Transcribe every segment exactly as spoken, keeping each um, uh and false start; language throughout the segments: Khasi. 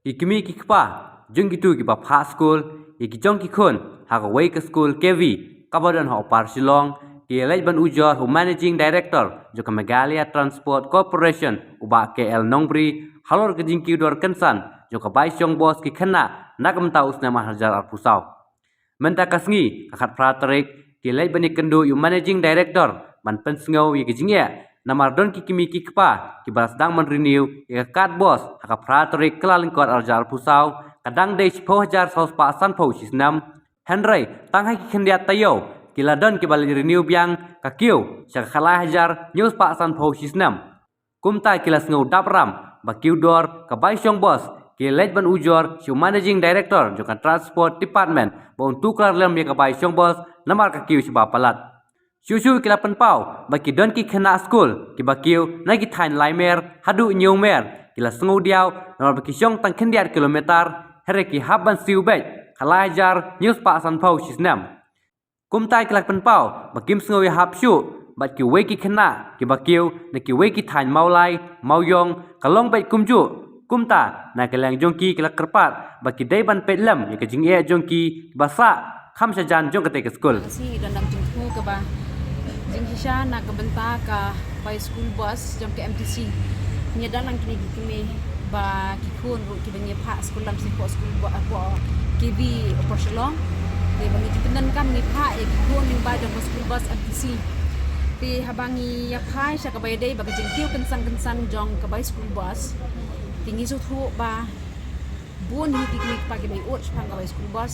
Ki kmie ki kpa jong kito kiba phah skul ïa ki jong ki khun ha kawei ka skul K V kaba don ha Upper Shillong, ki leit ban ujor ha u Managing Director jong ka Meghalaya Transport Corporation, u Bah K L Nongbri, halor ka jingkiew dor kynsan jong ka bai shong bos ki khynnah na ka mynta u snem ar hajar arphew saw. Mynta ka sngi, ka khatphra tarik, ki leit ban ïakynduh ïa u Managing Director ban pynsngew ïa ka jingeh namar don ki kmie ki kpa kiba la sdang ban renew ïa ka card bos ha ka phra tarik Kyllalyngkot ar hajar arphew saw, ka dang dei shiphew hajar saw spah sanphew shi snem. Hynrei tang ha ki khyndiat taïew ki la don kiba leit renew biang ka kiew sha ka khatlai hajar hynñiew spah sanphew shi snem. Kumta ki la sngew dap ram ba kiew dor ka bai shong bos, ki leit ban ujor sha u Managing Director jong ka Transport Department ba un tuklar lem ïa ka bai shong bos namar ka kiew shaba palat. Shuh shuh ki la pynpaw ba ki don ki khynnah skul kiba kiew na ki thaiñ lai mer haduh hynñiew mer, ki la sngewdiaw namar ba ki shong tang khyndiat kilometer, hynrei ki hap ban siew beit khatlai hajar hynñiew spah sanphew shi snem. Kumta ki la pynpaw ba kim sngew ïahap shuh bad kiwei ki khynnah kiba kiew na kiwei ki thaiñ Mawlai, Mawiong, ka long beit kumjuh. Kumta na ka liang jong ki, ki la kyrpad ba ki dei ban peit lem ïa ka jingeh jong ki kiba sah kham shajan jong katei ka skul. Ka sngi don dang jingthmu kaba jingshisha na ka bynta ka bai school bus jong ka M T C. Ngi don lang kine ki kmie ba ki khun ruh kiba ngi phah skul lam sha ka school bus, ka K V Upper Shillong. Te ba ngi ju pyndonkam ngi phah ïa ki khun lyngba jong ka school bus M T C. Te haba ngi ïa phah sha kaba ïadei bad ka jingkiew kynsan kynsan jong ka bai school bus, te ngi sngewthuh ba bun hi ki kmie ki kpa kiba ïoh shaphang ka bai school bus,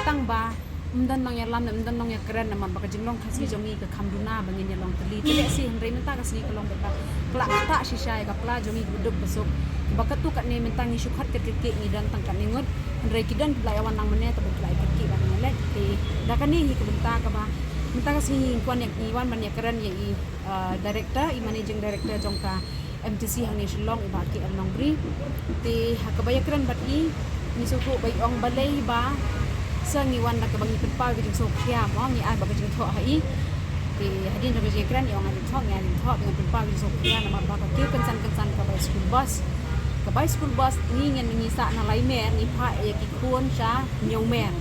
tang ba ym don nongïalam, ym don nongïakren namar ba ka jinglong Khasi jong ngi ka kham duna ba ngin ïa long tylli. Te lehse hynrei mynta ka sngi ka long bad ba ka la ktah shisha ïa ka pla jong ngi kiba duk ba suk. Ba katto katne mynta ngi shu khot kyrkieh, ngi don tang katne ngut. Hynrei ki don kiba la ïa wan lang mynne, te ba ki la ïa kyrkieh ba ngi leit. Te da kane hi ka bynta kaba mynta ka sngi ngi wan ïa, ngi wan ban ïakren ïa i, uh, director, i managing director jong ka M T C hangne Shillong, i Bah K L Nongbri. Te ha kaba ïakren bad i, ngi sngewthuh ba i ong balei ba sa ngi wan da kaba ngi pynpaw ïa ka jingsngewkhia, mo, ngi ai bad ka jingthoh ha i. Te hadien jong ka jingïakren i ong ai jingthoh, ngi ai jingthoh, ngi pynpaw ïa ka jingsngewkhia namar ba ka kiew kynsan kynsan ka bai school bus. Ka bai school bus ngi ngin ngi sah na lai mer, ngi phah ïa ki khun sha hynñiew mer.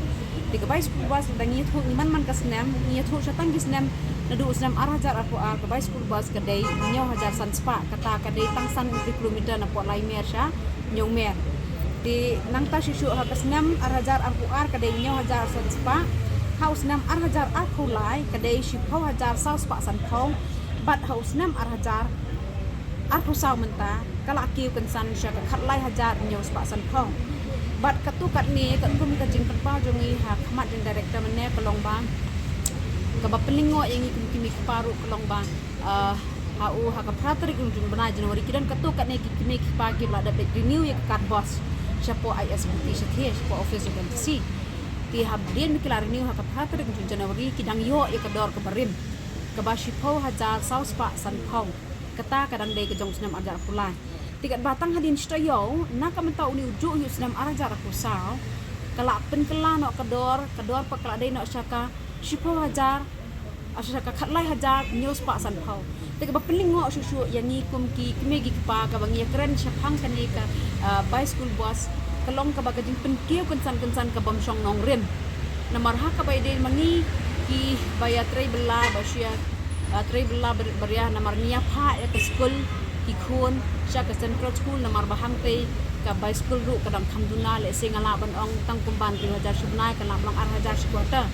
Te ka bai school bus da ngi ïathuh ngi man man ka snem, ngi ïathuh sha tang ki snem, naduh u snem ar hajar arphew ar ka bai school bus ka dei hynñiew hajar san spah, kata ka dei tang san kilometer na pdeng lai mer sha hynñiew mer. Te nangta shuh shuh ha ka snem ar hajar arphew ar ka dei hynñiew hajar san spah, ha u snem ar hajar arphew lai ka dei shiphew hajar saw spah sanphew, bad ha u snem ar hajar arphew saw mynta ka la kiew kynsan sha ka khatlai hajar hynñiew spah sanphew. Bad katto katne katkum ka jingpynpaw jong ngi ha khmat jong director mynne ka long ba kaba pynlyngngoh ïa ngi kum ki kmie ki kpa ruh ka long ba, ah, ha u, ha ka phra tarik jong u bnai January ki don katto katne ki kmie ki kpa kiba la dep renew ïa ka card bus shapoh I S B T shathie, shapoh office jong ka M T C. Te hadien ba ki la renew ha ka phra tarik jong u January ki dang ïoh ïa ka dor kaba rim, kaba shiphew hajar saw spah sanphew. Kata ka dang dei ka jong u snem ar hajar arphew lai. Te katba tang hadien shi taïew na ka mynta une u juh ïa u snem ar hajar arphew saw ka la pynkylla noh ka dor, ka dor pat ka la dei noh sha ka shiphew hajar, ah, sha ka khatlai hajar hynñiew spah sanphew. Te kaba pynlyngngoh shuh shuh ïa ngi kum ki kmie ki kpa kaba ngi ïakren shaphang kane ka, ah, bai school bus ka long kaba ka jingpynkiew kynsan kynsan ka bym shong nongrim. Namar ha kaba ïadei ma ngi kiba ïatrei bylla ba shu ïa, ah, trei bylla bar-, baria namar ngi ïa phah ïa ka skul ki khun sha ka central school namar ba hangtei ka bai school ruh ka dang kham duna, lehse nga lah ban ong tang kumban hynriew hajar shi bnai ka lah ban long ar hajar shi quarter.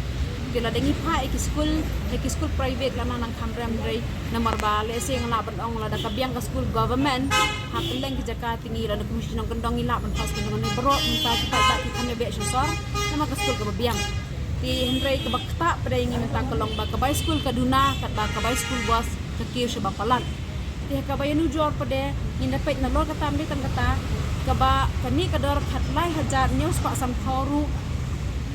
Te lada ngi phah ïa ki skul, ïa ki skul private la nang nang kham rem hynrei namar ba lehse nga lah ban ong lada ka biang ka skul government ha kylleng ki jaka, te ngi lada kum shi nongkyndong ngi lah ban phah skul nongkyndong, baroh mynta ki paidbah ki kham ïa beh sha sor namar ka skul kaba biang. Te hynrei kaba ktah pat ïa ngi mynta ka long ba ka bai skul ka duna katba ka bai skul bus ka kiew shaba palat. Te ha kaba ïanujor pat de ngin da peit nalor kata, ym dei tang kata, kaba kane ka dor khatlai hajar hynñiew spah sanphew ruh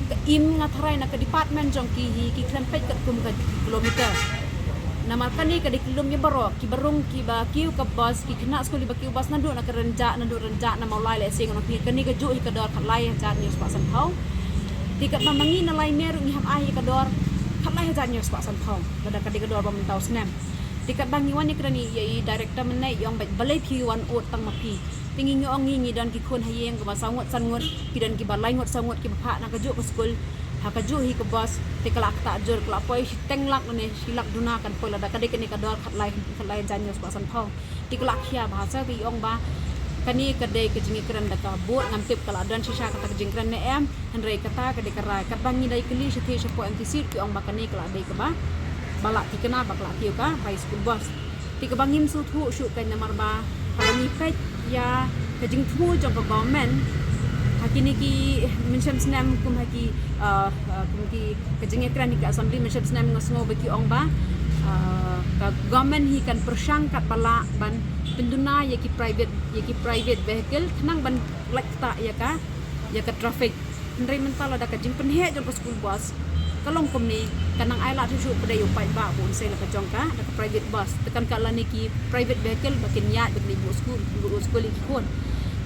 ka im, nga tharai na ka department jong ki hi ki khlem peit katkum ka kilometer. Namar kane ka dei kyllum ïa baroh kiba rung, kiba kiew ka bus, ki khynnah skul kiba kiew bus naduh na ka Rynjah, naduh Rynjah na Mawlai, lehse ngan ong phi kane ka juh hi ka dor khatlai hajar hynñiew spah sanphew. Te katba ma ngi na lai mer ruh ngi hap ai hi ka dor khatlai hajar hynñiew spah sanphew lada ka dei ka dor ba mynta u snem. Te katba ngi wan ïakren ïa i director mynne i ong ba balei phi wan ud tang ma phi. Te ngi, ngi ong ngi, ngi don ki khun ha ïing kiba saw ngut san ngut, ki don kiba lai ngut saw ngut kiba phah na kajuh ka skul, ha kajuh hi ka bus, te ka la ktah jur, ka la poi shiteng lak ne shi lak duna kan poi lada ka dei kane ka dor khatlai, khatlai hajar hynñiew spah sanphew. Te ka la khia bha sa, te i ong ba kane ka dei ka jingïakren da ka bud, ngam tip ka la don shisha kata ka jingkren ne em. Hynrei kata ka dei ka rai, katba ngi da kylli shathie shapoh M T C, ki ong ba kane ka la dei kaba, ba la thikna ba ka la kiew ka bai school bus. Te kaba ngim sngewthuh shuh ka namar ba haba ngi peit ïa ka jingthmu jong ka government ha kine ki mynshem snem kum ha ki, ah, ah, kum ki ka jingïakren ha ki assembly mynshem snem, nga sngew ba ki ong ba, ah, ka government hi kan pyrshang katba lah ban pynduna ïa ki private, ïa ki private vehicle khnang ban lait ktah ïa ka, ïa ka traffic. Hynrei mynta lada ka jingpynheh jong ka school bus ka long kumne, ka nang ai lad shuh shuh pat ïa u paidbah ba un sei la ka jong ka, da ka private bus. Te kan ka lane ki private vehicle ba kin ïaid ba kin buh skul, buh skul ïa ki khun.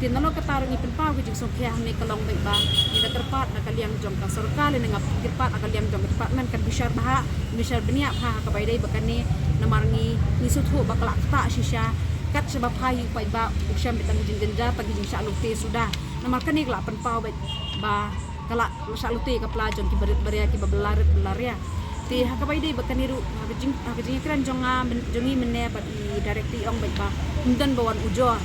Te nalor kata ruh ngi pynpaw ka jingsngewkhia hangne ka long beit ba ngi da kyrpad na ka liang jong ka sorkar lane nga kyrpad na ka liang jong ka department kan bishar bha, bishar bniah bha ha kaba ïadei ba kane, namar ngi, ngi sngewthuh ba ka la ktah shisha. Kat shaba phai u paidbah u shem beit tang ka jingjynjar, tang ka jingshah lute suda. Namar kane ka la pynpaw beit ba ka la shah lute ka pla jong ki barit baria kiba bylla rit bylla ria. Te ha kaba ïadei ba kane ruh ha ka jing, ha ka jingïakren jong nga myn, jong ngi mynne bad i director i ong beit ba ym don ba wan ujor.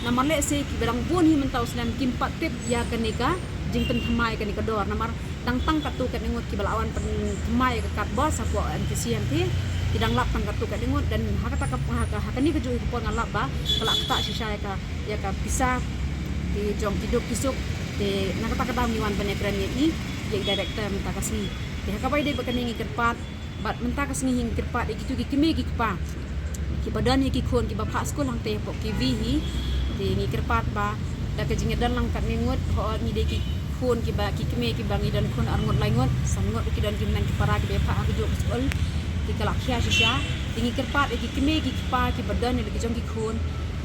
Namar lehse kiba dang bun hi mynta u snem kim pat tip ïa kane ka jingpynthymmai kane ka dor. Namar dang tang katto katne ngut kiba la wan pynthymmai ïa ka card bus hapoh M T C M T. Ki dang lap tang katto katne ngut, dan ha kata ka, ha ka, ha kane kajuh ka por nga lap ba ka la ktah shisha ïa ka, ïa ka pisa ki jong ki duk ki suk. Te na kata ka daw ngi wan ban ïakren ïa i, ïa i director mynta ka sngi. Te ha kaba ïadei ba kane ngi kyrpad, bad mynta ka sngi hi ngi kyrpad ïa kitu ki kmie ki kpa kiba don ïa ki khun kiba phah skul hangtei hapoh K V hi. Te ngi kyrpad ba da ka jingïadon lang katne ngut, hooid ngi dei ki khun kiba, ki kmie kiba ngi don khun ar ngut lai ngut, san ngut ki don ki hynmen ki para kiba ïa phah ha kajuh ka skul. Te ka la khia shisha. Te ngi kyrpad ïa ki kmie ki kpa kiba don ïa la ki jong ki khun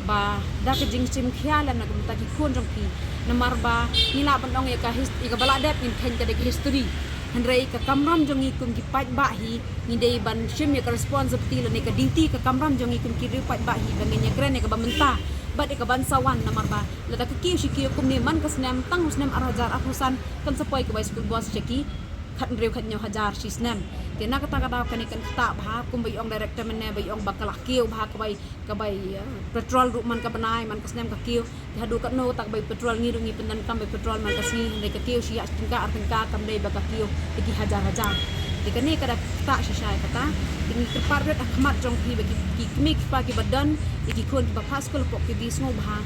ba da ka jingshim khia lem na ka bynta ki khun jong phi. Namar ba ngi lah ban ong ïa ka his, ïa kaba la dep ngin kheiñ ka dei ka history. Hynrei ka kamram jong ngi kum ki paidbah hi, ngi dei ban shim ïa ka responsibility lane ka duty, ka kamram jong ngi kum ki riew paidbah hi ba ngin ïakren ïa kaba mynta bad ïa ka ban sa wan, namar ba lada ka kiew shi kiew kumne man ka snem, tang u snem ar hajar arphew san kan sa poi ka bai school bus sha ki khathynriew khathynñiew hajar shi snem. Te na kata ka daw kane kan ktah bha, kumba i ong director mynne ba i ong ba ka la kiew bha ka bai, ka bai, eh, petrol ruh man ka bnai, man ka snem ka kiew. Te haduh katno kata ka bai petrol, ngi ruh ngi pyndonkam bai petrol man ka sngi, hynrei ka kiew shi ïa shi tyngka ar tyngka, kam dei ba ka kiew ïa ki hajar hajar. Te kane ka da ktah shisha ïa kata. Te ngi kyrpad rit ha khmat jong phi ba ki, ki kmie ki kpa kiba don ïa ki khun kiba phah skul hapoh K V, sngewbha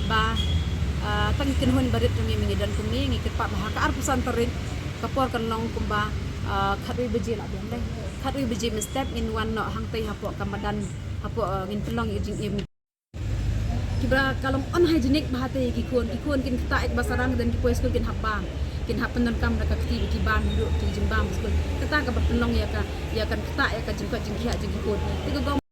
ba, ah, tang ki kynhun barit jong ngi, ngi don kumne, ngi kyrpad ba ha ka arphew san tarik ka por kan long kumba, ah, khatwei baje la biang dei. Khatwei baje mynstep ngin wan noh hangtei hapoh ka madan, hapoh, ah, ngin pynlong ïa ka jingim. Kiba ka long unhygienic bha te ïa ki khun, ki khun kin ktah ïa kaba sarang, don ki poi skul kin hap bam, kin hap pyndonkam da ka kti ba ki bam, ruh ki jingbam skul. Kata kaba pynlong ïa ka, ïa kan ktah ïa ka jingkoit jingkhiah jong ki khun. Te ka gov-